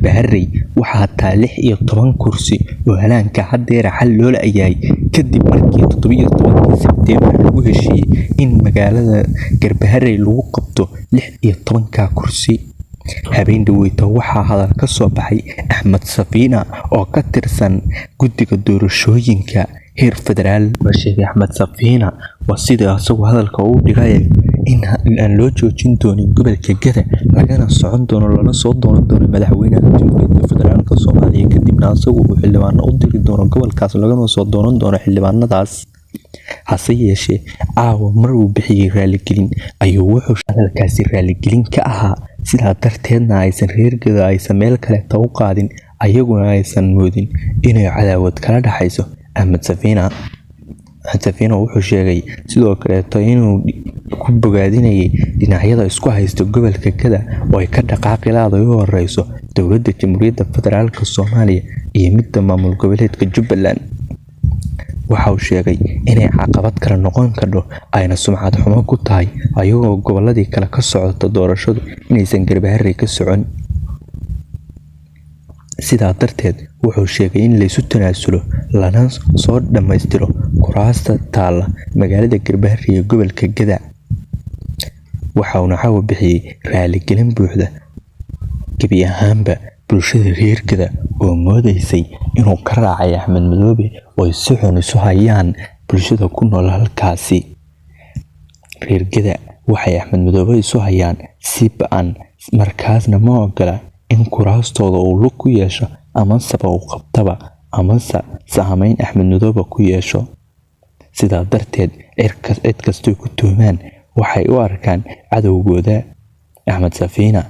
Garbaharey waxaa taa 16 kursi oo halaanka haddeera xal loo la'yahay, kadib markii 17-kii Sebtembar lagu heshiiyey in magaalada Garbaharey lagu qabto 16-ka kursi. Habeen dhaweyta waxaa hadal ka soo baxay Axmed Safiina oo ka tirsan guddiga doorashooyinka heer federaal. Wuxuu sheegay Axmed Safiina, waa sida asagu hadalka uu dhigay, in aan loo joojin doonin gobolka Gada, lagana socon doono lana soo doonan doono madaxweynaha Jamhuuriyadda Federaalka Soomaaliya, kadibna asagu uu xildhibaano u diri doono gobolkaas lagana soo doonan doono xildhibaanadaas. Hase yeeshee caawa mar uu bixiyey raaligelin ayuu wuxuu hadalkaasi raaligelin ka ahaa, sidaa darteedna aysan reer Gada aysan meel kaleeta u qaadin, ayaguna aysan moodin inay cadaawad kala dhaxayso Axmed Safiina. Axmed Safiina wuxuu sheegay sidoo kaleeto inuu ku bogaadinayay dhinacyada isku haysta gobolka Gada oo ay ka dhaqaaqi lahayd u horeyso dowladda Jamhuuriyadda Federaalka Soomaaliya iyo midda maamul goboleedka Jubbaland. Waxa uu sheegay inay caqabad kale noqon karto ayna sumcad xumo ku tahay ayagoo goboladii kale ka socota doorashadu inaysan Garbaharey ka socon. Sidaa darteed wuxuu sheegay in laysu tanaasulo lana soo dhammaystiro kuraasta taalla magaalada Garbaharey ee gobolka Gada. Waxa uuna caawa bixiyey raaligelin buuxda gebi ahaanba bulshada reer Gada oo moodaysay inuu ka raacay Axmed Madoobe oo ay si xun isu hayaan bulshada ku nool halkaasi. Reer Gada waxay Axmed Madoobe isu hayaan si ba'an, markaasna ma ogola in kuraastooda uu lug ku yeesho amaseba uu qabtaba amase saameyn Axmed Madoobe ku yeesho. Sidaa darteed cid kastoo ku tuhmaan waxay u arkaan cadowgooda. Axmed Safiina